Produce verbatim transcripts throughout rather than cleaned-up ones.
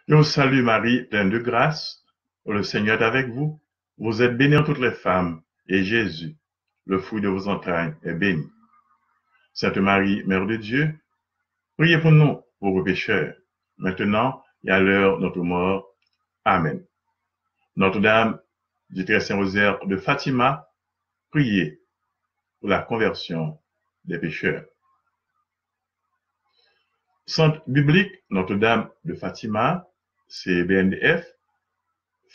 Je vous salue Marie, pleine de grâce, le Seigneur est avec vous. Vous êtes bénie entre toutes les femmes, et Jésus, le fruit de vos entrailles, est béni. Sainte Marie, Mère de Dieu, priez pour nous, pauvres pécheurs, maintenant et à l'heure de notre mort. Amen. Notre-Dame du Très Saint Rosaire de Fatima, priez pour la conversion des pécheurs. Sant Biblik Notre-Dame de Fatima, C B N D F,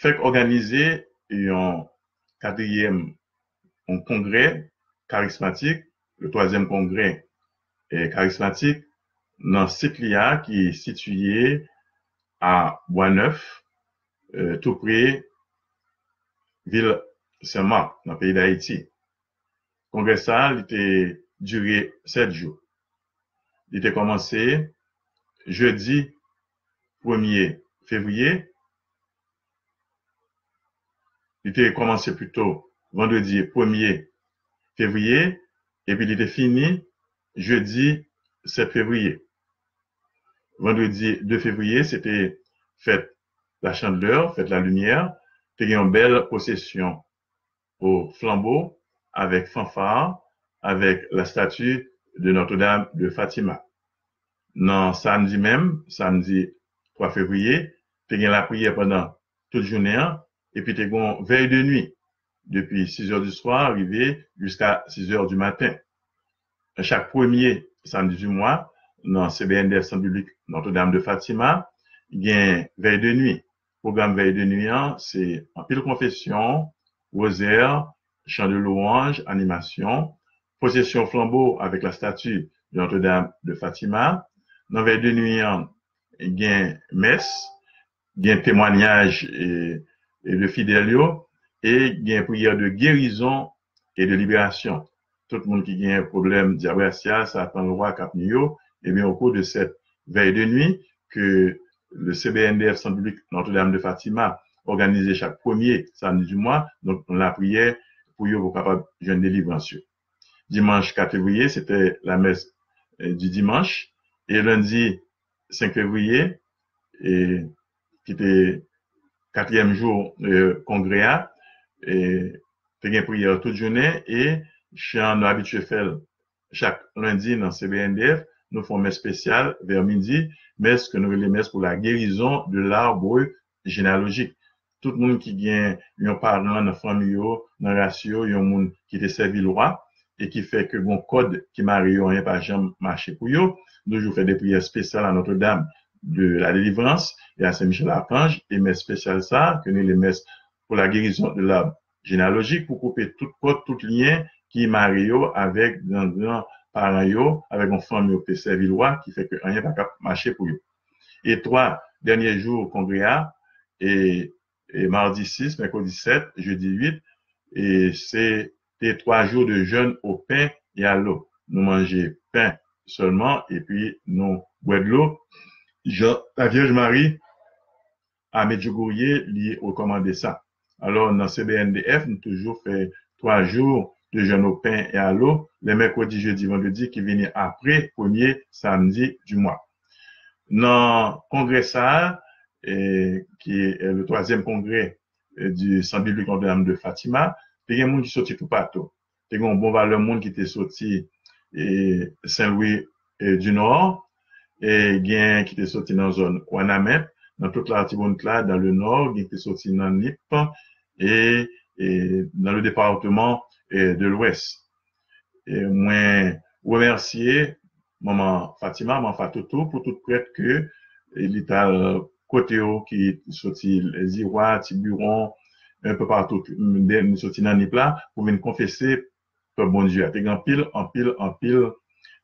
fèk òganize yon katriyèm, yon kongrè karismatik, le twazyèm kongrè eh, karismatik, nan sit li a ki sitiye a Bwa Nèf, eh, tou pre vil Sen Mak, nan peyi Dayiti. Kongrè sa a, li te dire sèt jou. Li te kòmanse jedi premye fevriye, li te kòmanse pito vandredi premye fevriye, epi li te fini jedi sèt fevriye. Vandredi de fevriye, se te fèt la Chandeleur, fèt la Lumière, te gen yon bèl pwosesyon o flanbo, avèk fanfa, avèk la stati de Notre-Dame de Fatima. Nan samdi menm, samdi twa fevriye, te gen lapriyè pandan tout jounen an, epi te gen yon vèy de nwi, depi sizè di swa rive jiska sizè di maten. Chak premye samdi di mwa, nan C B N D F Sant Biblik Notre-Dame de Fatima, gen vèy de nwi. Pwogram vèy de nwi an, se anpil konfesyon, wozè, chan de lwanj, animasyon, pwosesyon flanbo avèk la stati de Notre-Dame de Fatima. Nan vèy de nwi an, gen mès, gen temwanyaj e, e de fidèl yo, e gen priyè de gerizon e de liberasyon. Tout moun ki gen pwoblèm dyabrasya, satan, lwa k ap nwi yo, ebyen, o kou de sèt vèy de nwi ke le C B N D F Sant Biblik Notre-Dame de Fatima òganize chak premye samdi di mwa, donk, lapriyè pou yo pou kapab jwenn delivrans yo. Dimanch kat fevriye, se te lamès eh, di dimanch, e lendi senk fevriye, eh, ki te katriyèm jou eh, kongrè a, eh, te gen priyè tout jounen, e jan nou abitye fè l chak lendi nan C B N D F, nou fè yon mès espesyal vè midi, mès ke nou rele mès pour la guérison de l'arbre généalogique. Tout moun ki gen yon paran nan fanmi yo, nan ras yo, yon moun ki te sèvi lwa, e ki fè ke gon kòd ki mare yo, anyen pa janm mache pou yo, nou toujou fè de priyè espesyal a Notre-Dame de la Délivrance e a Sen Michel Archange, e mès espesyal sa, ke nou rele mès pour la guérison de l'arbre généalogique, pou koupe tout kòd, tout lyen ki mare yo avèk gran gran paran yo, avèk yon fanmi yo ki te sèvi lwa, ki fè ke anyen pa ka mache pou yo. E twa dènye jou kongrè a, e, e madi sis, mèkredi sèt, jedi uit, e se te twa jou de jèn o pen e a lo. Nou manje pen sèlman, epi nou bwè dlo. Jan la Vyèj Mari a Medjugorje, li rekòmande sa. Alò, nan C B N D F, nou toujou fè twa jou de jèn o pen e a lo, lè mèkredi, jedi, vandredi ki vini apre premye samdi di mwa. Nan kongrè sa a, eh, ki eh, le twazyèm kongrè eh, di Sant Biblik Notre-Dame de Fatima, te gen moun ki soti toupatou. Te gen yon bon valè moun ki te soti eh, Sen Lwi eh, di Nò, e gen ki te soti nan zòn Wanament, nan tout Latibonit la, dans le Nord, gen ki te soti nan Nip, e, e dans le département eh, de l'Ouest. E mwen remèsye manman Fatima, manman Fatoutou, pou tout prèt ke eh, li t al kote yo ki soti Lèziwa, Tibiwon, un peu partout, m, de, m soti nan Nip la, pou vin konfese pèp Bondye a. Te gen anpil, anpil, anpil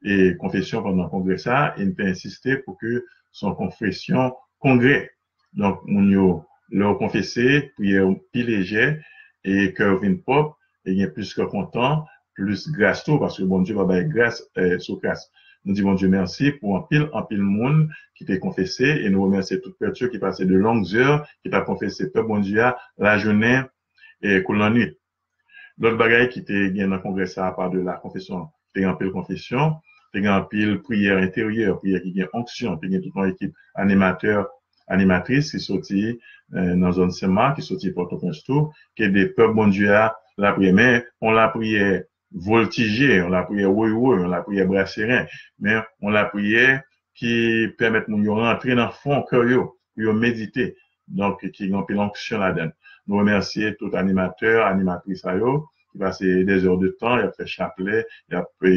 e konfesyon pandan kongrè sa a, e n te ensiste pou ke se yon konfesyon kongrè. Donk, moun yo, lè yo konfese, priyè yo pi lejè, e kè yo vin pwòp, e gen plis kè kontan, plis gras tou, paske Bondye va bay gras eh, sou gras. Nou di Bondye mèsi pou anpil, anpil moun ki te konfese, e nou remèsye tout prèt yo ki pase de longues heures, ki t ap konfese pèp Bondye a, lajounen e kou lannwit. Lòt bagay ki te gen nan kongrè sa a, apa de la konfesyon, te gen anpil konfesyon, te gen anpil priyè enteryè, priyè ki gen onksyon, te gen tout yon ekip animatè animatris ki soti nan zòn Senmak, ki soti Pòtoprens tou, ki ede pèp Bondye a lapriyè. Men yon lapriyè voltije, yon lapriyè woywoy, yon lapriyè braseren, men yon lapriyè ki pèmèt moun yo rantre nan fon kè yo, pou yo medite. Donk, ki gen anpil onksyon ladan l. Nou remèsye tout animatè, animatris sa yo, ki pase dèzè de tan, y ap fè chaplè, y ap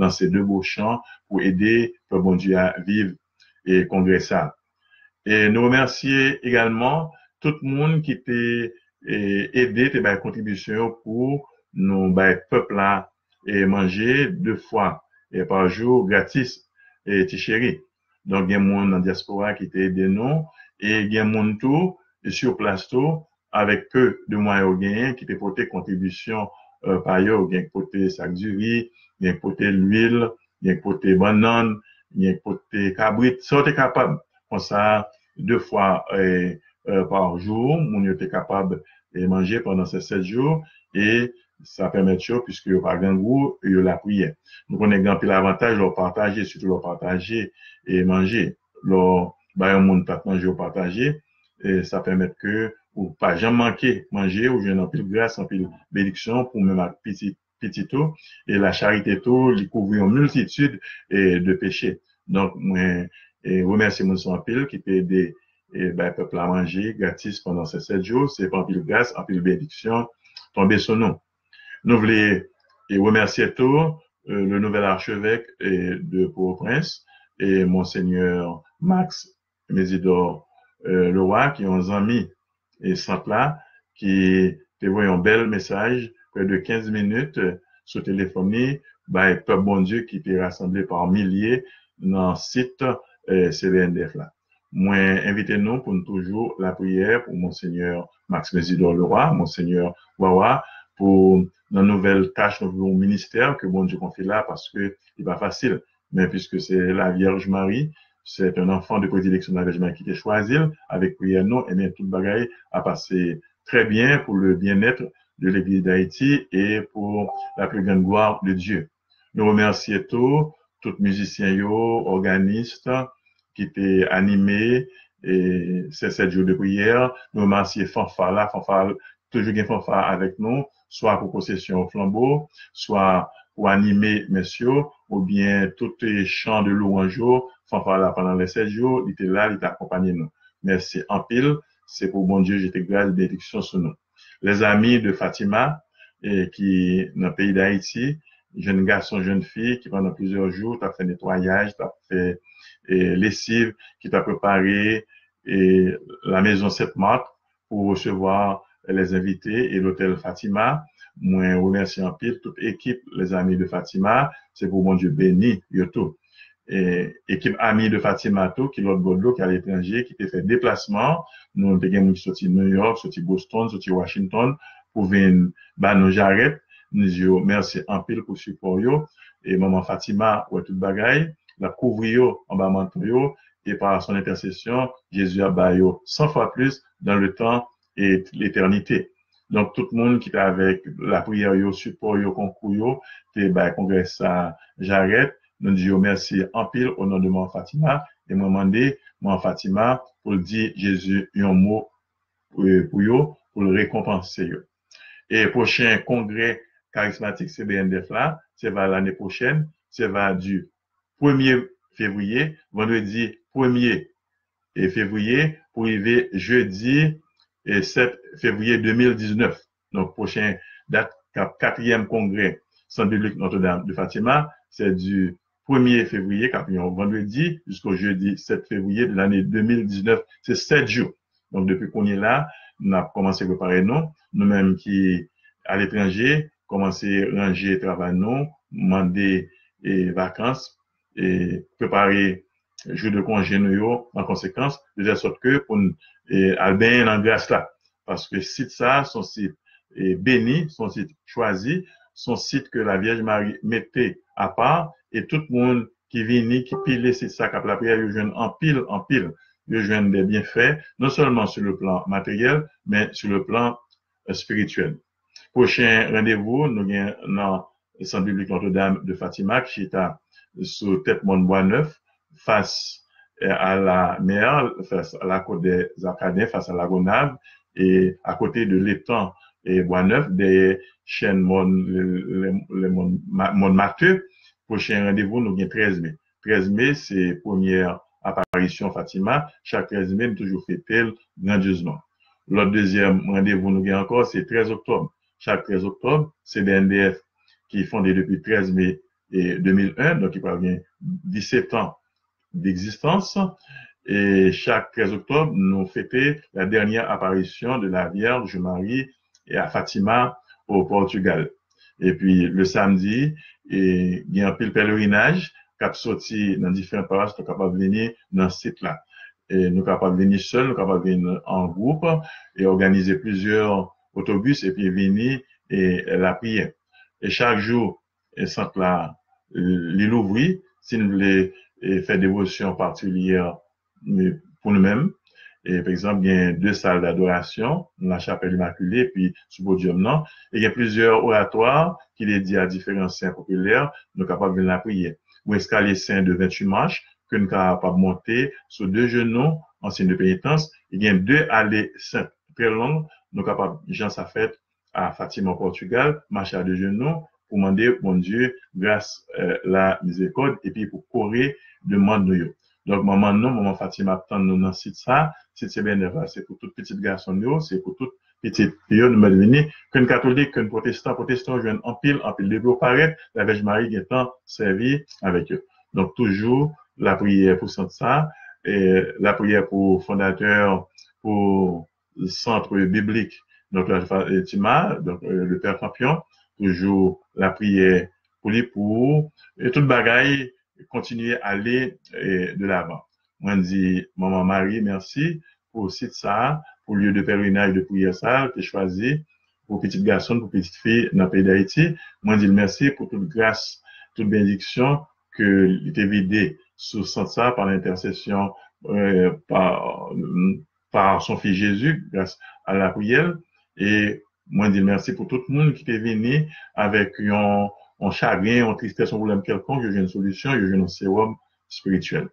lanse de bochan pou ede pèp Bondye a viv e kongrè sa. E nou remèsye egalman tout moun ki te e, ede, te bay kontribisyon yo pou nou bay pèp la e, manje de fwa e, pa jou gratis e, ti cheri. Donk, gen moun nan dyaspora ki te ede nou e gen moun tou e, sou plas tou, avèk pe de mwayen yo genyen, ki te pote kontribisyon e, pa yo. Gen ki pote sak diri, gen ki pote lwil, gen ki pote bannann, gen ki pote kabrit. Sa yo te kapab, konsa, de fwa e, e, pa jou, moun yo te kapab e, manje pandan se sèt jou, e sa pèmèt yo, piske yo pa grangou, yo lapriyè. Nou konnen gen anpil avantaj lè w pataje, sitou lè w pataje e, manje. Lè w ba yon moun plat manje w pataje, e, sa pèmèt ke ou pa janm manke manje, ou jwenn anpil gras, anpil benediksyon pou menm ak pitit pitit ou, e lacharite tou, li kouvri yon miltitid e, de peche. Donk, mwen e, remèsye moun sa anpil ki te ede e, bay pèp la manje gratis pandan se sèt jou. Se pa anpil gras, anpil benediksyon tonbe sou nou. Nou vle e, remèsye tou e, le nouvel archevêque e, de Port-au-Prince, e Monseigneur Max Mésidor e, Leroy, ki yon zanmi e, sant la, ki te voye yon bèl mesaj, prè de kenz minit, e, sou telefòn li, bay pèp Bondye ki te rasanble pa milye nan sit e, C B N D F la. Mwen envite nou pou nou toujou lapriyè pou Monseigneur Max Mésidor Leroy, Monseigneur Wawa, pou nan nouvèl tach, nouvo ministè ke Bondye konfye la, paske li pa fasil. Men piske se la Vierge Marie, c'est un enfant de prédilection de la Vierge Marie ki te chwazi l, avèk priyè nou, ebyen, tout bagay a pase trè byen pour le bien-être de l'Église d'Haïti et pour la plus grande gloire de Dieu. Nou remèsye tou, tout mizisyen yo, òganis, ki te anime e, se sèt jou de priyè. Nou remèsye fanfa la, fanfa toujou gen fanfa avèk nou, swa pou posesyon flanbo, swa pou anime mès yo, oubyen tout e, chan de lwanj yo, fanfa la pandan lè sèt jou, li te la, li te akonpanye nou. Mèsi anpil, se pou Bondye jete gras, benediksyon sou nou. Les Amis de Fatima, e, ki nan peyi Dayiti, jèn gason, jèn fi, ki pandan plizyè jou, t ap fè netwayaj, t ap fè e, lesiv, ki t ap prepare e, la maison Sainte Marthe pou resevwa les invités e lotèl Fatima. Mwen remèsye anpil tout ekip Les Amis de Fatima. Se pou Bondye beni yo tou. E, ekip Amis de Fatima tou, ki lòt bò dlo, ki aletranje, ki te fè deplasman. Nou te gen moun ki soti New York, soti Boston, soti Washington, pou vin ba nou jarèt. Nou di yo mèsi anpil pou sipò yo. E Manman Fatima wè tout bagay. L ap kouvri yo anba manto yo. E pa son entèsesyon, Jezi ap ba yo san fwa plis dans le temps et l'éternité. Donk, tout moun ki te avèk lapriyè yo, sipò yo, konkou yo, te bay kongrè sa jarèt. Nou di yo mèsi anpil o non de Manman Fatima. E mwen mande Manman Fatima pou l di Jezi yon mo e, pou yo, pou l rekonpanse yo. E pwochen kongrè karismatik C B N D F la, se va lane pwochèn, se va di premye fevriye, vandredi premye e, fevriye, pou rive jedi e, sèt fevriye de mil diznèf. Donk, pwochen dat k ap katriyèm kongrè Sant Biblik Notre-Dame de Fatima, se di premye fevriye, k ap yon vandredi, jisko jedi sèt fevriye de lane de mil diznèf, se sèt jou. Donk, depi kounye la, n ap kòmanse prepare nou. Nou menm ki aletranje, kòmanse ranje travay nou, mande e, vakans, e, prepare jou de konje nou yo an konsekans, de tèl sòt ke pou n e, al benyen nan gras la. Paske sit sa a, se yon sit e, beni, se yon sit chwazi, se yon sit ke Lavyèj Mari mete apa, e tout moun ki vini, ki pile sit sa, k ap lapriyè, yo jwenn anpil, anpil. Yo jwenn de byenfè, non sèlman sou le plan materyèl, men sou le plan e, espirityèl. Pwochen randevou nou gen nan Sant Biblik Notre-Dame de Fatima, ki chita sou tèt mòn Bwa Nèf, fas à la mer, face à la côte des Arcadins, face à la Gonâve, et à côté de l'étang et Bois-Neuf, derrière chaîne Morne, le, le, le Morne, Ma- Morne Mateux. Prochain rendez-vous, nou gen trèz me. Trèz me, se premyè aparisyon Fatima. Chak trèz me, m toujou fete l grandyezman. Lòt dezyèm randevou nou gen ankò, se trèz oktòb. Chak trèz oktòb, C B N D F, ki fonde depi trèz me e de mil en, donk ki pral gen disèt an d'egzistans. E chak trèz oktòb, nou fete la dernière apparition de la Vierge Marie et à Fatima au Portugal. Epi le samdi, e, gen anpil pelerinaj k ap soti nan diferan pawas, nou kapab vini nan sit la. E nou kapab vini sèl, nou kapab vini an gwoup, e òganize plizyè otobis epi vini e lapriyè. E chak jou, e sant la, li louvri. Si n vle e fè devosyon patikilyè e pou nou menm, e, pa egzanp, gen de sal dadorasyon, Lachapèl Imakile, epi sou podyòm nan, e gen plizyè oratwa ki dedye a diferan sen popilè, nou kapab vin lapriyè. Ou eskalye sen de venntuit mach, ke n kapab monte sou de jenou, an siy de penitans, e gen de ale sent trè long, nou kapab, jan sa fèt a Fatima, Pòtigal, mache a de jenou pou mande Bondye gras, e, la mizerikòd, epi pou kore demann nou yo. Donk, manman nou, manman Fatima ap tann nou nan sit sa. Sit C B N F la, se pou tout pitit gason nou yo, se pou tout pitit fi yo, nou mèt vini. Ke n katolik, ke n pwotestan, pwotestan yo jwenn anpil, anpil depi yo parèt, Lavèj Mari gentan sèvi avèk yo. Donk, toujou lapriyè pou sant sa, e lapriyè pou fondatè, pou sant biblik, donk, Fatima, donk, e, le pè Kanpyon, toujou lapriyè pou li, pou ou, e tout bagay kontinye ale, e, de lavan. Mwen di Manman Mari mèsi pou sit sa a, pou lye de pelerinaj, de priyè sa a, l te chwazi pou pitit gason l, pou pitit fi nan peyi Dayiti. Mwen di l mèsi pou tout gras, tout benediksyon ke li te vide sou sant sa a pa lentèsesyon, e, pa, pa son fi Jezi, gras a lapriyè l. E mwen di l mèsi pou tout moun ki te vini avèk yon, yon chagren, yon tristès, yon pwoblèm kèlkonk, yo jwenn solisyon, yo jwenn yon sewòm espirityèl.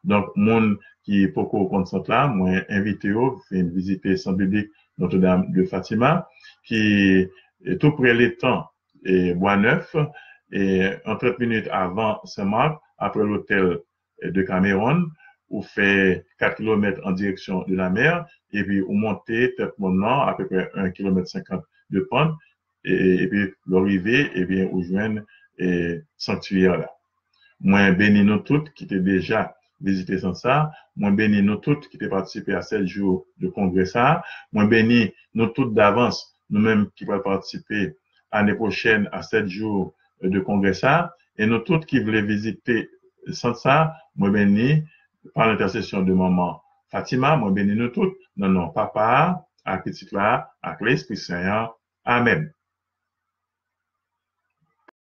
Donk, moun ki poko konn sant la, mwen envite yo vin vizite sant biblik Notre-Dame de Fatima, ki, e, tou pre letan, e, Bwa Nèf, e, yon trant minit avan Sen Mak, apre lotèl, e, de Kamewon, ou fè kat kilomèt an direksyon de lamè, epi ou monte tèt mòn nan, apeprè yon kilomèt senkant de pant, e, epi lè w rive, ebyen, ou jwenn, e, sanktiyè la. Mwen beni nou tout ki te deja vizite sant sa. Mwen beni nou tout ki te patisipe a sèt jou de kongrè sa. Mwen beni nou tout davans, nou menm ki pral patisipe ane pwochèn a sèt jou de kongrè sa. E nou tout ki vle vizite sant sa, mwen beni pa lentèsesyon de manman Fatima, mwen beni nou tout nan non Papa a, ak Pitit la, ak Lespri Sen an. Amèn.